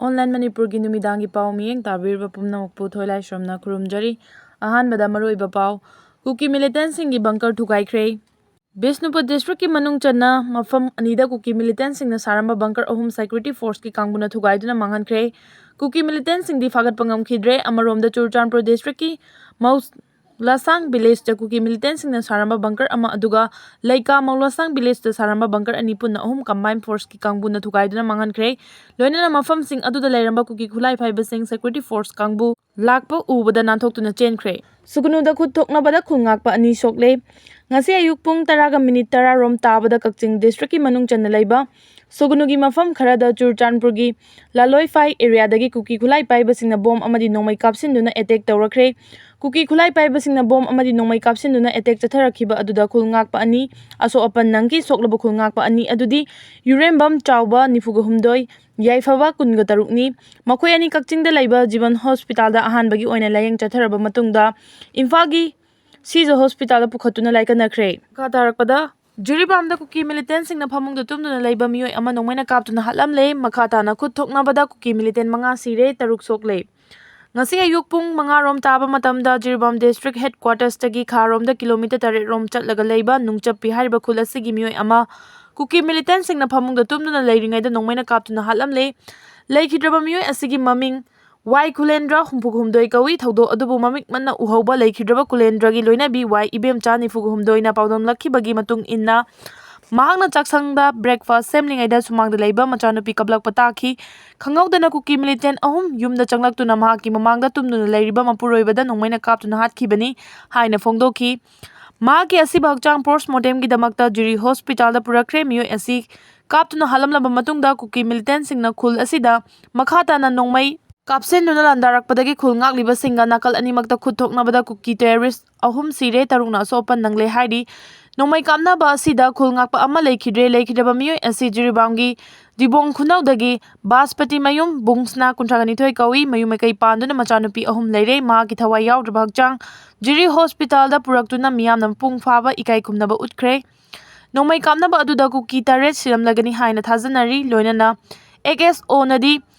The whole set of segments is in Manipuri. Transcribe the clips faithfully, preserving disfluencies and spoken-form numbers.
Online ꯃꯅꯤꯄꯨꯔꯒꯤ ꯅꯨꯃꯤꯗꯥꯡꯒꯤ ꯄꯥꯎ ꯃꯤꯠꯌꯦꯡ ꯇꯥꯕꯤꯔꯤꯕ ꯄꯨꯝꯅꯃꯛꯄꯨ ꯊꯣꯏꯂꯥꯏꯁ꯭ꯔꯝꯅ ꯈꯨꯔꯨꯝꯖꯔꯤ꯫ ꯑꯍꯥꯟꯕꯗ ꯃꯔꯨꯑꯣꯏꯕ ꯄꯥꯎ꯫ ꯀꯨꯀꯤ militant ꯁꯤꯡꯒꯤ bunker ꯊꯨꯒꯥꯏꯈ꯭ꯔꯦ꯫ ꯕꯤꯁꯅꯨꯄꯨꯔ district ꯀꯤ ꯃꯅꯨꯡ ꯆꯟꯅ ꯃꯐꯝ ꯑꯅꯤꯗ ꯀꯨꯀꯤ militant ꯁꯤꯡꯅ ꯁꯥꯔꯝꯕ bunker ꯑꯍꯨꯝ security force ꯀꯤ ꯀꯥꯡꯕꯨꯅ ꯊꯨꯒꯥꯏꯗꯨꯅ ꯃꯥꯡꯍꯟꯈ꯭ꯔꯦ꯫ ꯀꯨꯀꯤ militant ꯁꯤꯡꯗꯤ ꯐꯥꯒꯠꯄ ꯉꯝꯈꯤꯗ꯭ꯔꯦ꯫ ꯑꯃꯔꯣꯝꯗ ꯆꯨꯔꯆꯥꯟꯄꯨꯔ district ꯀꯤ ꯃꯧ ꯂꯥꯁꯥꯡ village ꯇ ꯀꯨꯀꯤ militant ꯁꯤꯡꯅ ꯁꯥꯔꯝꯕ bunker ꯑꯃ, ꯑꯗꯨꯒ ꯂꯩꯀꯥ ꯃꯧꯂꯥꯁꯥꯡ village ꯇ ꯁꯥꯔꯝꯕ bunker ꯑꯅꯤ, ꯄꯨꯟꯅ ꯑꯍꯨꯝ combined force ꯀꯤ ꯀꯥꯡꯕꯨꯅ ꯊꯨꯒꯥꯏꯗꯨꯅ ꯃꯥꯡꯍꯟꯈ꯭ꯔꯦ꯫ ꯂꯣꯏꯅꯅ ꯃꯐꯝꯁꯤꯡ ꯑꯗꯨꯗ ꯂꯩꯔꯝꯕ ꯀꯨꯀꯤ ꯈꯨꯠꯂꯥꯏ ꯄꯥꯏꯕꯁꯤꯡ security force ꯀꯥꯡꯕꯨ ꯂꯥꯛꯄ ꯎꯕꯗ ꯅꯥꯟꯊꯣꯛꯇꯨꯅ ꯆꯦꯟꯈ꯭ꯔꯦ꯫ ꯁꯨꯒꯅꯨꯗ ꯈꯨꯠ ꯊꯣꯛꯅꯕꯗ ꯈꯨꯜ ꯉꯥꯛꯄ ꯑꯅꯤ ꯁꯣꯛꯂꯦ꯫ ꯉꯁꯤ ꯑꯌꯨꯛ ꯄꯨꯡ ꯇꯔꯥꯒ minute ꯇꯔꯥ ꯔꯣꯝ ꯇꯥꯕꯗ ꯀꯛꯆꯤꯡ district ꯀꯤ ꯃꯅꯨꯡ ꯆꯟꯅ ꯂꯩꯕ ꯁꯨꯒꯅꯨꯒꯤ ꯃꯐꯝ ꯈꯔꯗ ꯆꯨꯔꯆꯥꯟꯄꯨꯔꯒꯤ ꯂꯥꯂꯣꯏꯐꯥꯏ area ꯗꯒꯤ ꯀꯨꯀꯤ ꯈꯨꯠꯂꯥꯏ ꯄꯥꯏꯕꯁꯤꯡꯅ bomb ꯑꯃꯗꯤ ꯅꯣꯡꯃꯩ ꯀꯥꯞꯁꯤꯟꯗꯨꯅ attack ꯇꯧꯔꯛꯈ꯭ꯔꯦ꯫ ꯀꯨꯀꯤ ꯈꯨꯠꯂꯥꯏ ꯄꯥꯏꯕꯁꯤꯡꯅ bomb ꯑꯃꯗꯤ ꯅꯣꯡꯃꯩ ꯀꯥꯞꯁꯤꯟꯗꯨꯅ attack ꯆꯠꯊꯔꯛꯈꯤꯕ ꯑꯗꯨꯗ ꯈꯨꯜ ꯉꯥꯛꯄ ꯑꯅꯤ ꯑꯁꯣꯛ ꯑꯄꯟ ꯅꯪꯈꯤ꯫ ꯁꯣꯛꯂꯕ ꯈꯨꯜ ꯉꯥꯛꯄ ꯑꯅꯤ ꯑꯗꯨꯗꯤ ꯌꯨꯔꯦꯝꯕꯝ ꯆꯥꯎꯕ, ꯅꯤꯐꯨꯒ ꯍꯨꯝꯗꯣꯏ, ꯌꯥꯏꯐꯕ, ꯀꯨꯟꯒ ꯇꯔꯨꯛꯅꯤ꯫ ꯃꯈꯣꯏ ꯑꯅꯤ ꯀꯛꯆꯤꯡꯗ ꯂꯩꯕ ꯖꯤꯕꯟ hospital ꯗ ꯑꯍꯥꯟꯕꯒꯤ ꯑꯣꯏꯅ ꯂꯥꯌꯦꯡ ꯆꯠꯊꯔꯕ ꯃꯇꯨꯡꯗ ꯏꯝꯐꯥꯜꯒꯤ ꯁꯤꯖ hospital ꯗ ꯄꯨꯈꯠꯇꯨꯅ ꯂꯥꯏꯀꯠꯅꯈ꯭ꯔꯦ꯫ ꯃꯈꯥ ꯇꯥꯔꯛꯄꯗ, ꯖꯤꯔꯤꯕꯥꯝꯗ ꯀꯨꯀꯤ militant ꯁꯤꯡꯅ ꯐꯃꯨꯡꯗ ꯇꯨꯝꯗꯨꯅ ꯂꯩꯕ ꯃꯤꯑꯣꯏ ꯑꯃ ꯅꯣꯡꯃꯩꯅ ꯀꯥꯞꯇꯨꯅ ꯍꯥꯠꯂꯝꯂꯦ꯫ ꯃꯈꯥ ꯇꯥꯅ ꯈꯨꯠ ꯊꯣꯛꯅꯕꯗ ꯀꯨꯀꯤ militant ꯃꯉꯥ ꯁꯤꯔꯦ, ꯇꯔꯨꯛ ꯁꯣꯛꯂꯦ꯫ ꯉꯁꯤ ꯑꯌꯨꯛ ꯄꯨꯡ ꯃꯉꯥ ꯔꯣꯝ ꯇꯥꯕ ꯃꯇꯝꯗ ꯖꯤꯔꯤꯕꯥꯝ district headquarters ꯇꯒꯤ ꯈꯥꯔꯣꯝꯗ kilometre ꯇꯔꯦꯠ ꯔꯣꯝ ꯆꯠꯂꯒ ꯂꯩꯕ ꯅꯨꯡꯆꯞꯄꯤ ꯍꯥꯏꯔꯤꯕ ꯈꯨꯜ ꯑꯁꯤꯒꯤ ꯃꯤꯑꯣꯏ ꯑꯃ ꯀꯨꯀꯤ militant ꯁꯤꯡꯅ ꯐꯃꯨꯡꯗ ꯇꯨꯝꯗꯨꯅ ꯂꯩꯔꯤꯉꯩꯗ ꯅꯣꯡꯃꯩꯅ ꯀꯥꯞꯇꯨꯅ ꯍꯥꯠꯂꯝꯂꯦ꯫ ꯂꯩꯈꯤꯗ꯭ꯔꯕ ꯃꯤꯑꯣꯏ ꯑꯁꯤꯒꯤ ꯃꯃꯤꯡ ꯋꯥꯏ ꯈꯨꯂꯦꯟꯗ꯭ꯔ, ꯍꯨꯝꯐꯨ ꯍꯨꯝꯗꯣꯏ ꯀꯧꯏ꯫ ꯊꯧꯗꯣꯛ ꯑꯗꯨꯕꯨ ꯃꯃꯤꯠ ꯃꯠꯅ ꯎꯍꯧꯕ ꯂꯩꯈꯤꯗ꯭ꯔꯕ ꯈꯨꯂꯦꯟꯗ꯭ꯔꯒꯤ ꯂꯣꯏꯅꯕꯤ ꯋꯥꯏ ꯏꯕꯦꯝꯆꯥ, ꯅꯤꯐꯨ ꯍꯨꯝꯗꯣꯏꯅ ꯄꯥꯎꯗꯝꯂꯛꯈꯤꯕꯒꯤ ꯃꯇꯨꯡ ꯏꯟꯅ, ꯃꯍꯥꯛꯅ ꯆꯥꯛꯁꯪꯗ breakfast ꯁꯦꯝꯂꯤꯉꯩꯗ ꯁꯨꯃꯥꯡꯗ ꯂꯩꯕ ꯃꯆꯥꯅꯨꯄꯤ ꯀꯞꯂꯛꯄ ꯇꯥꯈꯤ꯫ ꯈꯪꯍꯧꯗꯅ ꯀꯨꯀꯤ militant ꯑꯍꯨꯝ ꯌꯨꯝꯗ ꯆꯪꯂꯛꯇꯨꯅ ꯃꯍꯥꯛꯀꯤ ꯃꯃꯥꯡꯗ ꯇꯨꯝꯗꯨꯅ ꯂꯩꯔꯤꯕ ꯃꯄꯨꯔꯣꯏꯕꯗ ꯅꯣꯡꯃꯩꯅ ꯀꯥꯞꯇꯨꯅ ꯍꯥꯠꯈꯤꯕꯅꯤ ꯍꯥꯏꯅ ꯐꯣꯡꯗꯣꯛꯈꯤ꯫ ꯃꯍꯥꯛꯀꯤ ꯑꯁꯤꯕ ꯍꯛꯆꯥꯡ post mortem ꯒꯤꯗꯃꯛꯇ ꯖꯤꯔꯤ hospital ꯗ ꯄꯨꯔꯛꯈ꯭ꯔꯦ꯫ ꯃꯤꯑꯣꯏ ꯑꯁꯤ ꯀꯥꯞꯇꯨꯅ ꯍꯥꯠꯂꯝꯂꯕ ꯃꯇꯨꯡꯗ ꯀꯨꯀꯤ militant ꯁꯤꯡꯅ ꯈꯨꯜ ꯑꯁꯤꯗ ꯃꯈꯥ ꯇꯥꯅ ꯅꯣꯡꯃꯩ ꯀꯥꯞꯁꯤꯟꯗꯨꯅ ꯂꯥꯟꯗꯥꯔꯛꯄꯗꯒꯤ ꯈꯨꯜ ꯉꯥꯛꯂꯤꯕꯁꯤꯡꯒ ꯅꯥꯀꯜ ꯑꯅꯤꯃꯛꯇ ꯈꯨꯠ ꯊꯣꯛꯅꯕꯗ ꯀꯨꯀꯤ terrorist ꯑꯍꯨꯝ ꯁꯤꯔꯦ, ꯇꯔꯨꯛꯅ ꯑꯁꯣꯛ ꯑꯄꯟ ꯅꯪꯂꯦ ꯍꯥꯏꯔꯤ꯫ ꯅꯣꯡꯃꯩ ꯀꯥꯞꯅꯕ ꯑꯁꯤꯗ ꯈꯨꯜ ꯉꯥꯛꯄ ꯑꯃ ꯂꯩꯈꯤꯗ꯭ꯔꯦ꯫ ꯂꯩꯈꯤꯗ꯭ꯔꯕ ꯃꯤꯑꯣꯏ ꯑꯁꯤ ꯖꯤꯔꯤꯕꯥꯝꯒꯤ ꯗꯤꯕꯣꯡ ꯈꯨꯅꯧꯗꯒꯤ ꯕꯥꯁꯄꯇꯤ ꯃꯌꯨꯝ ꯕꯨꯡꯁꯅꯥ, ꯀꯨꯟꯊ꯭ꯔꯥ ꯅꯤꯊꯣꯏ ꯀꯧꯏ꯫ ꯃꯌꯨꯝ ꯃꯀꯩ ꯄꯥꯟꯗꯨꯅ ꯃꯆꯥꯅꯨꯄꯤ ꯑꯍꯨꯝ ꯂꯩꯔꯦ꯫ ꯃꯍꯥꯛꯀꯤ ꯊꯋꯥꯏ ꯌꯥꯎꯗ꯭ꯔꯕ ꯍꯛꯆꯥꯡ ꯖꯤꯔꯤ hospital ꯗ ꯄꯨꯔꯛꯇꯨꯅ ꯃꯤꯌꯥꯝꯅ ꯃꯄꯨꯡ ꯐꯥꯕ ꯏꯀꯥꯏ ꯈꯨꯝꯅꯕ ꯎꯠꯈ꯭ꯔꯦ꯫ ꯅꯣꯡꯃꯩ ꯀꯥꯞꯅꯕ ꯑꯗꯨꯗ ꯀꯨꯀꯤ ꯇꯔꯦꯠ ꯁꯤꯔꯝꯂꯒꯅꯤ ꯍꯥꯏꯅ ꯊꯥꯖꯅꯔꯤ꯫ ꯂꯣꯏꯅꯅ ꯑꯦꯛꯁ ꯑꯣꯅꯗꯤ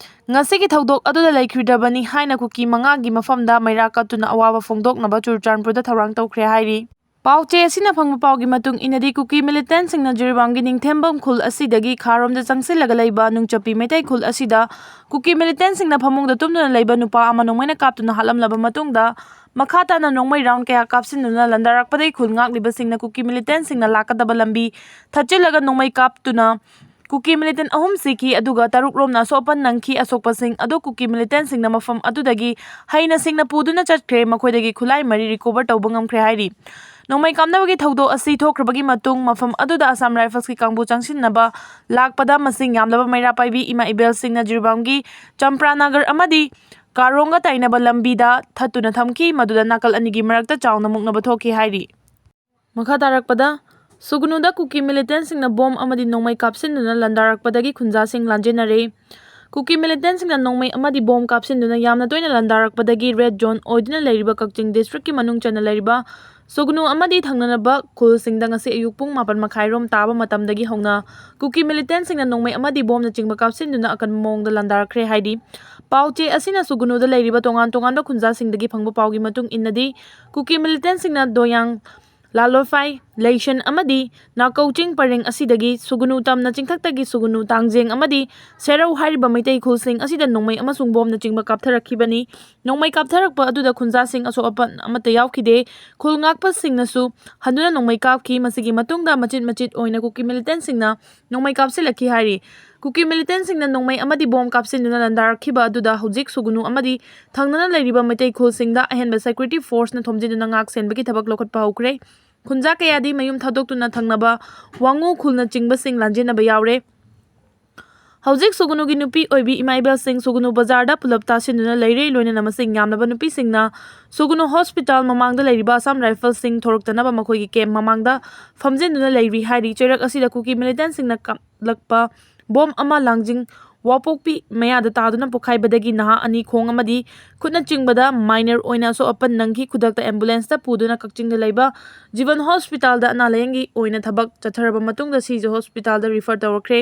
ꯉꯁꯤꯒꯤ ꯊꯧꯗꯣꯛ ꯑꯗꯨꯗ ꯂꯩꯈꯤꯗ꯭ꯔꯕꯅꯤ ꯍꯥꯏꯅ ꯀꯨꯀꯤ ꯃꯉꯥꯒꯤ ꯃꯐꯝꯗ ꯃꯩꯔꯥ ꯀꯠꯇꯨꯅ ꯑꯋꯥꯕ ꯐꯣꯡꯗꯣꯛꯅꯕ ꯆꯨꯔꯆꯥꯟꯄꯨꯔꯗ ꯊꯧꯔꯥꯡ ꯇꯧꯈ꯭ꯔꯦ ꯍꯥꯏꯔꯤ꯫ ꯄꯥꯎ ꯆꯦ ꯑꯁꯤꯅ ꯐꯪꯕ ꯄꯥꯎꯒꯤ ꯃꯇꯨꯡ ꯏꯟꯅꯗꯤ, ꯀꯨꯀꯤ ꯃꯤꯂꯤꯇꯦꯟꯁꯤꯡꯅ ꯖꯤꯔꯤꯕꯥꯝꯒꯤ ꯅꯤꯡꯊꯦꯝꯕꯝ ꯈꯨꯜ ꯑꯁꯤꯗꯒꯤ ꯈꯥꯔꯣꯝꯗ ꯆꯪꯁꯤꯜꯂꯒ ꯂꯩꯕ ꯅꯨꯡꯆꯞꯄꯤ ꯃꯩꯇꯩ ꯈꯨꯜ ꯑꯁꯤꯗ ꯀꯨꯀꯤ ꯃꯤꯂꯤꯇꯦꯟꯁꯤꯡꯅ ꯐꯃꯨꯡꯗ ꯇꯨꯝꯗꯨꯅ ꯂꯩꯕ ꯅꯨꯄꯥ ꯑꯃ ꯅꯣꯡꯃꯩꯅ ꯀꯥꯞꯇꯨꯅ ꯍꯥꯠꯂꯝꯂꯕ ꯃꯇꯨꯡꯗ, ꯃꯈꯥ ꯇꯥꯅ ꯅꯣꯡꯃꯩ ꯔꯥꯎꯟ ꯀꯌꯥ ꯀꯥꯞꯁꯤꯟꯗꯨꯅ ꯂꯥꯟꯗꯥꯔꯛꯄꯗꯒꯤ ꯈꯨꯜ ꯉꯥꯛꯂꯤꯕꯁꯤꯡꯅ ꯀꯨꯀꯤ ꯃꯤꯂꯤꯇꯦꯟꯁꯤꯡꯅ ꯂꯥꯛꯀꯗꯕ ꯂꯝꯕꯤ ꯊꯠꯆꯤꯜꯂꯒ ꯅꯣꯡꯃꯩ ꯀꯥꯞꯇꯨꯅ ꯀꯨꯀꯤ ꯃꯤꯂꯤꯇꯦꯟ ꯑꯍꯨꯝ ꯁꯤꯈꯤ, ꯑꯗꯨꯒ ꯇꯔꯨꯛ ꯔꯣꯝꯅ ꯑꯁꯣꯛ ꯑꯄꯟ ꯅꯪꯈꯤ꯫ ꯑꯁꯣꯛꯄꯁꯤꯡ ꯑꯗꯨ ꯀꯨꯀꯤ ꯃꯤꯂꯤꯇꯦꯟꯁꯤꯡꯅ ꯃꯐꯝ ꯑꯗꯨꯗꯒꯤ ꯍꯩꯅ ꯁꯤꯡꯅ ꯄꯨꯗꯨꯅ ꯆꯠꯈ꯭ꯔꯦ꯫ ꯃꯈꯣꯏꯗꯒꯤ ꯈꯨꯠꯂꯥꯏ ꯃꯔꯤ ꯔꯤꯀꯣꯚꯔ ꯇꯧꯕ ꯉꯝꯈ꯭ꯔꯦ ꯍꯥꯏꯔꯤ꯫ ꯅꯣꯡꯃꯩ ꯀꯥꯞꯅꯕꯒꯤ ꯊꯧꯗꯣꯛ ꯑꯁꯤ ꯊꯣꯛꯈ꯭ꯔꯕꯒꯤ ꯃꯇꯨꯡ ꯃꯐꯝ ꯑꯗꯨꯗ ꯑꯁꯥꯝ ꯔꯥꯏꯐꯜꯁꯀꯤ ꯀꯥꯡꯕꯨ ꯆꯪꯁꯤꯟꯅꯕ ꯂꯥꯛꯄꯗ ꯃꯁꯤꯡ ꯌꯥꯝꯂꯕ ꯃꯩꯔꯥ ꯄꯥꯏꯕꯤ ꯏꯃꯥ ꯏꯕꯦꯜꯁꯤꯡꯅ ꯖꯤꯔꯤꯕꯥꯝꯒꯤ ꯆꯝꯄ꯭ꯔꯥꯅꯒꯔ ꯑꯃꯗꯤ ꯀꯥꯔꯣꯡꯒ ꯇꯥꯏꯅꯕ ꯂꯝꯕꯤꯗ ꯊꯠꯇꯨꯅ ꯊꯝꯈꯤ꯫ ꯃꯗꯨꯗ ꯅꯥꯀꯜ ꯑꯅꯤꯒꯤ ꯃꯔꯛꯇ ꯆꯥꯎꯅ ꯃꯨꯛꯅꯕ ꯊꯣꯛꯈꯤ ꯍꯥꯏꯔꯤ꯫ ꯃꯈꯥ ꯇꯥꯔꯛꯄꯗ, ꯁꯨꯒꯅꯨꯗ ꯀꯨꯀꯤ ꯃꯤꯂꯤꯇꯦꯟꯁꯤꯡꯅ ꯕꯣꯝ ꯑꯃꯗꯤ ꯅꯣꯡꯃꯩ ꯀꯥꯞꯁꯤꯟꯗꯨꯅ ꯂꯥꯟꯗꯥꯔꯛꯄꯗꯒꯤ ꯈꯨꯟꯖꯥꯁꯤꯡ ꯂꯥꯟꯖꯦꯟꯅꯔꯦ꯫ ꯀꯨꯀꯤ ꯃꯤꯂꯤꯇꯦꯟꯁꯤꯡꯅ ꯅꯣꯡꯃꯩ ꯑꯃꯗꯤ ꯕꯣꯝ ꯀꯥꯞꯁꯤꯟꯗꯨꯅ ꯌꯥꯝꯅ ꯇꯣꯏꯅ ꯂꯥꯟꯗꯥꯔꯛꯄꯗꯒꯤ ꯔꯦꯗ ꯖꯣꯟ ꯑꯣꯏꯗꯨꯅ ꯂꯩꯔꯤꯕ ꯀꯛꯆꯤꯡ ꯗꯤꯁꯇ꯭ꯔꯤꯛꯀꯤ ꯃꯅꯨꯡ ꯆꯟꯅ ꯂꯩꯔꯤꯕ ꯁꯨꯒꯅꯨ ꯑꯃꯗꯤ ꯊꯪꯅꯅꯕ ꯈꯨꯜꯁꯤꯡꯗ ꯉꯁꯤ ꯑꯌꯨꯛ ꯄꯨꯡ ꯃꯥꯄꯟ ꯃꯈꯥꯏꯔꯣꯝ ꯇꯥꯕ ꯃꯇꯝꯗꯒꯤ ꯍꯧꯅ ꯀꯨꯀꯤ ꯃꯤꯂꯤꯇꯦꯟꯁꯤꯡꯅ ꯅꯣꯡꯃꯩ ꯑꯃꯗꯤ ꯕꯣꯝꯅꯆꯤꯡꯕ ꯀꯥꯞꯁꯤꯟꯗꯨꯅ ꯑꯀꯟꯕ ꯃꯑꯣꯡꯗ ꯂꯥꯟꯗꯥꯔꯛꯈ꯭ꯔꯦ ꯍꯥꯏꯔꯤ꯫ ꯄꯥꯎ ꯆꯦ ꯑꯁꯤꯅ ꯁꯨꯒꯅꯨꯗ ꯂꯩꯔꯤꯕ ꯇꯣꯉꯥꯟ ꯇꯣꯉꯥꯟꯕ ꯈꯨꯟꯖꯥꯁꯤꯡꯗꯒꯤ ꯐꯪꯕ ꯄꯥꯎꯒꯤ ꯃꯇꯨꯡ ꯏꯟꯅꯗꯤ, ꯀꯨꯀꯤ ꯃꯤꯂꯤꯇꯦꯟꯁꯤꯡꯅ ꯗꯣꯌꯥꯡ, ꯂꯥꯂꯣꯐꯥꯏ, ꯂꯩꯁꯟ ꯑꯃꯗꯤ ꯅꯥꯀꯧ ꯆꯤꯡ ꯄꯔꯦꯡ ꯑꯁꯤꯗꯒꯤ ꯁꯨꯒꯅꯨ ꯇꯝꯅ ꯆꯤꯡꯊꯛꯇꯒꯤ ꯁꯨꯒꯅꯨ, ꯇꯥꯡꯖꯦꯡ ꯑꯃꯗꯤ ꯁꯦꯔꯧ ꯍꯥꯏꯔꯤꯕ ꯃꯩꯇꯩ ꯈꯨꯜꯁꯤꯡ ꯑꯁꯤꯗ ꯅꯣꯡꯃꯩ ꯑꯃꯁꯨꯡ ꯕꯣꯝꯅꯆꯤꯡꯕ ꯀꯥꯞꯊꯔꯛꯈꯤꯕꯅꯤ꯫ ꯅꯣꯡꯃꯩ ꯀꯥꯞꯊꯔꯛꯄ ꯑꯗꯨꯗ ꯈꯨꯟꯖꯥꯁꯤꯡ ꯑꯁꯣꯛ ꯑꯄꯟ ꯑꯃꯠꯇ ꯌꯥꯎꯈꯤꯗꯦ꯫ ꯈꯨꯜ ꯉꯥꯛꯄꯁꯤꯡꯅꯁꯨ ꯍꯟꯗꯨꯅ ꯅꯣꯡꯃꯩ ꯀꯥꯞꯈꯤ꯫ ꯃꯁꯤꯒꯤ ꯃꯇꯨꯡꯗ ꯃꯆꯤꯠ ꯃꯆꯤꯠ ꯑꯣꯏꯅ ꯀꯨꯀꯤ ꯃꯤꯂꯤꯇꯦꯟꯁꯤꯡꯅ ꯅꯣꯡꯃꯩ ꯀꯥꯞꯁꯤꯜꯂꯛꯈꯤ ꯍꯥꯏꯔꯤ꯫ ꯀꯨꯀꯤ ꯃꯤꯂꯤꯇꯦꯟꯁꯤꯡꯅ ꯅꯣꯡꯃꯩ ꯑꯃꯗꯤ ꯕꯣꯝ ꯀꯥꯞꯁꯤꯟꯗꯨꯅ ꯂꯥꯟꯗꯥꯔꯛꯈꯤꯕ ꯑꯗꯨꯗ ꯍꯧꯖꯤꯛ ꯁꯨꯒꯅꯨ ꯑꯃꯗꯤ ꯊꯪꯅꯅ ꯂꯩꯔꯤꯕ ꯃꯩꯇꯩ ꯈꯨꯜꯁꯤꯡꯗ ꯑꯍꯦꯟꯕ ꯁꯦꯀ꯭ꯌꯨꯔꯤꯇꯤ ꯐꯣꯔꯁꯅ ꯊꯣꯝꯖꯤꯟꯗꯨꯅ ꯉꯥꯛ ꯁꯦꯟꯕꯒꯤ ꯊꯕꯛ ꯂꯧꯈꯠꯄ ꯍꯧꯈ꯭ꯔꯦ꯫ ꯈꯨꯟꯖꯥ ꯀꯌꯥꯗꯤ ꯃꯌꯨꯝ ꯊꯥꯗꯣꯛꯇꯨꯅ ꯊꯪꯅꯕ ꯋꯥꯉꯨ ꯈꯨꯜꯅꯆꯤꯡꯕꯁꯤꯡ ꯂꯥꯟꯖꯦꯟꯅꯕ ꯌꯥꯎꯔꯦ꯫ ꯍꯧꯖꯤꯛ ꯁꯨꯒꯅꯨꯒꯤ ꯅꯨꯄꯤ ꯑꯣꯏꯕꯤ ꯏꯃꯥ ꯏꯕꯦꯜꯁꯤꯡ ꯁꯨꯒꯅꯨ ꯕꯖꯥꯔꯗ ꯄꯨꯂꯞ ꯇꯥꯁꯤꯟꯗꯨꯅ ꯂꯩꯔꯦ꯫ ꯂꯣꯏꯅꯅ ꯃꯁꯤꯡ ꯌꯥꯝꯂꯕ ꯅꯨꯄꯤꯁꯤꯡꯅ ꯁꯨꯒꯅꯨ ꯍꯣꯁꯄꯤꯇꯥꯜ ꯃꯃꯥꯡꯗ ꯂꯩꯔꯤꯕ ꯑꯁꯥꯝ ꯔꯥꯏꯐꯜꯁꯤꯡ ꯊꯣꯔꯛꯇꯅꯕ ꯃꯈꯣꯏꯒꯤ ꯀꯦꯝꯞ ꯃꯃꯥꯡꯗ ꯐꯝꯖꯤꯟꯗꯨꯅ ꯂꯩꯔꯤ ꯍꯥꯏꯔꯤ꯫ ꯆꯩꯔꯛ ꯑꯁꯤꯗ ꯀꯨꯀꯤ ꯃꯤꯂꯤꯇꯦꯟꯁꯤꯡꯅ ꯀꯥꯞꯂꯛꯄ ꯕꯣꯝ ꯑꯃ ꯂꯥꯡꯖꯤꯡ ꯋꯥꯄꯣꯛꯄꯤ ꯃꯌꯥꯗ ꯇꯥꯗꯨꯅ ꯄꯣꯈꯥꯏꯕꯗꯒꯤ ꯅꯍꯥ ꯑꯅꯤ, ꯈꯣꯡ ꯑꯃꯗꯤ ꯈꯨꯠꯅ ꯆꯤꯡꯕꯗ ꯃꯥꯏꯅꯔ ꯑꯣꯏꯅ ꯑꯁꯣꯛ ꯑꯄꯟ ꯅꯪꯈꯤ꯫ ꯈꯨꯗꯛꯇ ꯑꯦꯝꯕꯨꯂꯦꯟꯁꯇ ꯄꯨꯗꯨꯅ ꯀꯛꯆꯤꯡꯗ ꯂꯩꯕ ꯖꯤꯕꯟ ꯍꯣꯁꯄꯤꯇꯥꯜꯗ ꯑꯅꯥ ꯂꯥꯌꯦꯡꯒꯤ ꯑꯣꯏꯅ ꯊꯕꯛ ꯆꯠꯊꯔꯕ ꯃꯇꯨꯡꯗ ꯁꯤꯖ ꯍꯣꯁꯄꯤꯇꯥꯜꯗ ꯔꯤꯐꯔ ꯇꯧꯔꯛꯈ꯭ꯔꯦ꯫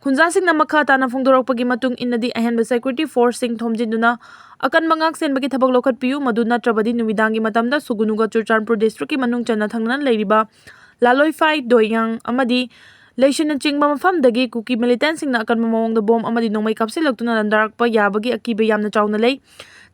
ꯈꯨꯟꯖꯥꯁꯤꯡꯅ ꯃꯈꯥ ꯇꯥꯅ ꯐꯣꯡꯗꯣꯔꯛꯄꯒꯤ ꯃꯇꯨꯡ ꯏꯟꯅꯗꯤ, ꯑꯍꯦꯟꯕ security forceꯁꯤꯡ ꯊꯣꯝꯖꯤꯟꯗꯨꯅ ꯑꯀꯟꯕ ꯉꯥꯛ ꯁꯦꯟꯕꯒꯤ ꯊꯕꯛ ꯂꯧꯈꯠꯄꯤꯌꯨ, ꯃꯗꯨ ꯅꯠꯇ꯭ꯔꯕꯗꯤ ꯅꯨꯃꯤꯗꯥꯡꯒꯤ ꯃꯇꯝꯗ ꯁꯨꯒꯨꯅꯨꯒ ꯆꯨꯔꯆꯥꯟꯄꯨꯔ districtꯀꯤ ꯃꯅꯨꯡ ꯆꯟꯅ ꯊꯪꯅꯅ ꯂꯩꯔꯤꯕ ꯂꯥꯂꯣꯏꯐꯥꯏ, ꯗꯣꯌꯥꯡ ꯑꯃꯗꯤ ꯂꯩꯁꯤꯟꯅꯆꯤꯡꯕ ꯃꯐꯝꯗꯒꯤ ꯀꯨꯀꯤ militantꯁꯤꯡꯅ ꯑꯀꯟꯕ ꯃꯑꯣꯡꯗ ꯕꯣꯝ ꯑꯃꯗꯤ ꯅꯣꯡꯃꯩ ꯀꯥꯞꯁꯤꯜꯂꯛꯇꯨꯅ ꯂꯥꯟꯗꯥꯔꯛꯄ ꯌꯥꯕꯒꯤ ꯑꯀꯤꯕ ꯌꯥꯝꯅ ꯆꯥꯎꯅ ꯂꯩ꯫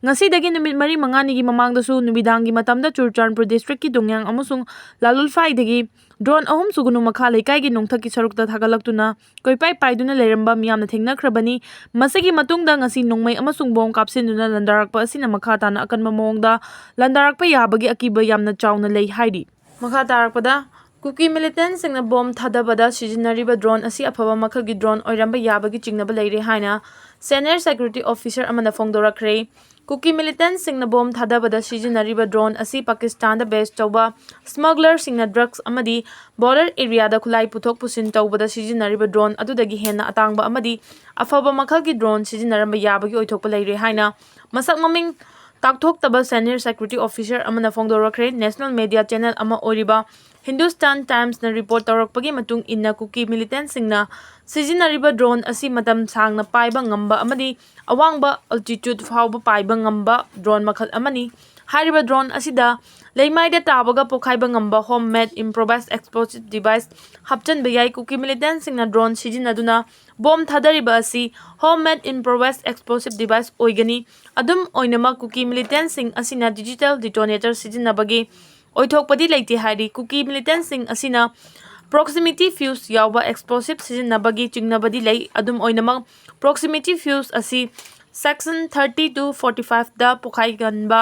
ꯉꯁꯤꯗꯒꯤ ꯅꯨꯃꯤꯠ ꯃꯔꯤ ꯃꯉꯥꯅꯤꯒꯤ ꯃꯃꯥꯡꯗꯁꯨ ꯅꯨꯃꯤꯗꯥꯡꯒꯤ ꯃꯇꯝꯗ ꯆꯨꯔꯆꯥꯟꯄꯨꯔ districtꯀꯤ ꯗꯣꯌꯥꯡ ꯑꯃꯁꯨꯡ ꯂꯥꯂꯣꯏꯐꯥꯏꯗꯒꯤ drone ꯑꯍꯨꯝ ꯁꯨꯒꯨꯅꯨ ꯃꯈꯥ ꯂꯩꯀꯥꯏꯒꯤ ꯅꯣꯡꯊꯛꯀꯤ ꯁꯔꯨꯛꯇ ꯊꯥꯒꯠꯂꯛꯇꯨꯅ ꯀꯣꯏꯄꯥꯏ ꯄꯥꯏꯗꯨꯅ ꯂꯩꯔꯝꯕ ꯃꯤꯌꯥꯝꯅ ꯊꯦꯡꯅꯈ꯭ꯔꯕꯅꯤ꯫ ꯃꯁꯤꯒꯤ ꯃꯇꯨꯡꯗ ꯉꯁꯤ ꯅꯣꯡꯃꯩ ꯑꯃꯁꯨꯡ ꯕꯣꯝ ꯀꯥꯞꯁꯤꯟꯗꯨꯅ ꯂꯥꯟꯗꯥꯔꯛꯄ ꯑꯁꯤꯅ ꯃꯈꯥ ꯇꯥꯅ ꯑꯀꯟꯕ ꯃꯑꯣꯡꯗ ꯂꯥꯟꯗꯥꯔꯛꯄ ꯌꯥꯕꯒꯤ ꯑꯀꯤꯕ ꯌꯥꯝꯅ ꯆꯥꯎꯅ ꯂꯩ ꯍꯥꯏꯔꯤ꯫ ꯃꯈꯥ ꯇꯥꯔꯛꯄꯗ, ꯀꯨꯀꯤ militantꯁꯤꯡꯅ ꯕꯣꯝ ꯊꯥꯗꯕꯗ ꯁꯤꯖꯤꯟꯅꯔꯤꯕ drone ꯑꯁꯤ ꯑꯐꯕ ꯃꯈꯜꯒꯤ drone ꯑꯣꯏꯔꯝꯕ ꯌꯥꯕꯒꯤ ꯆꯤꯡꯅꯕ ꯂꯩꯔꯦ ꯍꯥꯏꯅ senior security officer ꯑꯃꯅ ꯐꯣꯡꯗꯣꯔꯛꯈ꯭ꯔꯦ꯫ ꯀꯨꯀꯤ militantꯁꯤꯡꯅ ꯕꯣꯝ ꯊꯥꯗꯕꯗ ꯁꯤꯖꯤꯟꯅꯔꯤꯕ drone ꯑꯁꯤ ꯄꯥꯀꯤꯁꯇꯥꯟꯗ base ꯇꯧꯕ smugglerꯁꯤꯡꯅ drugs ꯑꯃꯗꯤ border areaꯗ ꯈꯨꯠꯂꯥꯏ ꯄꯨꯊꯣꯛ ꯄꯨꯁꯤꯟ ꯇꯧꯕꯗ ꯁꯤꯖꯤꯟꯅꯔꯤꯕ drone ꯑꯗꯨꯗꯒꯤ ꯍꯦꯟꯅ ꯑꯇꯥꯡꯕ ꯑꯃꯗꯤ ꯑꯐꯕ ꯃꯈꯜꯒꯤ drone ꯁꯤꯖꯤꯟꯅꯔꯝꯕ ꯌꯥꯕꯒꯤ ꯑꯣꯏꯊꯣꯛꯄ ꯂꯩꯔꯦ ꯍꯥꯏꯅ ꯃꯁꯛ ꯃꯃꯤꯡ ꯇꯥꯛꯊꯣꯛꯇꯕ senior security officer ꯑꯃꯅ ꯐꯣꯡꯗꯣꯔꯛꯈ꯭ꯔꯦ꯫ National media channel ꯑꯃ ꯑꯣꯏꯔꯤꯕ Hindustan Timesꯅ report ꯇꯧꯔꯛꯄꯒꯤ ꯃꯇꯨꯡ ꯏꯟꯅ, ꯀꯨꯀꯤ militantꯁꯤꯡꯅ ꯁꯤꯖꯤꯟꯅꯔꯤꯕ drone ꯑꯁꯤ ꯃꯇꯝ ꯁꯥꯡꯅ ꯄꯥꯏꯕ ꯉꯝꯕ ꯑꯃꯗꯤ ꯑꯋꯥꯡꯕ altitude ꯐꯥꯎꯕ ꯄꯥꯏꯕ ꯉꯝꯕ drone ꯃꯈꯜ ꯑꯃꯅꯤ꯫ ꯍꯥꯏꯔꯤꯕ drone ꯑꯁꯤꯗ ꯂꯩꯃꯥꯏꯗ ꯇꯥꯕꯒ ꯄꯣꯈꯥꯏꯕ ꯉꯝꯕ homemade improvised explosive device ꯍꯥꯞꯆꯤꯟꯕ ꯌꯥꯏ꯫ ꯀꯨꯀꯤ militantꯁꯤꯡꯅ drone ꯁꯤꯖꯤꯟꯅꯗꯨꯅ ꯕꯣꯝ ꯊꯥꯗꯔꯤꯕ ꯑꯁꯤ homemade improvised explosive device ꯑꯣꯏꯒꯅꯤ꯫ ꯑꯗꯨꯝ ꯑꯣꯏꯅꯃꯛ, ꯀꯨꯀꯤ militantꯁꯤꯡ ꯑꯁꯤꯅ digital detonator ꯁꯤꯖꯤꯟꯅꯕꯒꯤ ꯑꯣꯏꯊꯣꯛꯄꯗꯤ ꯂꯩꯇꯦ ꯍꯥꯏꯔꯤ꯫ ꯀꯨꯀꯤ militantꯁꯤꯡ ꯑꯁꯤꯅ proximity fuse ꯌꯥꯎꯕ explosive ꯁꯤꯖꯤꯟꯅꯕꯒꯤ ꯆꯤꯡꯅꯕꯗꯤ ꯂꯩ꯫ ꯑꯗꯨꯝ ꯑꯣꯏꯅꯃꯛ, proximity fuse ꯑꯁꯤ section thirty to forty fiveꯗ ꯄꯣꯈꯥꯏꯒꯟꯕ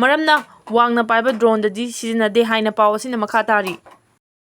ꯃꯔꯝꯅ ꯋꯥꯡꯅ ꯄꯥꯏꯕ droneꯗꯗꯤ ꯁꯤꯖꯤꯟꯅꯗꯦ ꯍꯥꯏꯅ ꯄꯥꯎ ꯑꯁꯤꯅ ꯃꯈꯥ ꯇꯥꯔꯤ꯫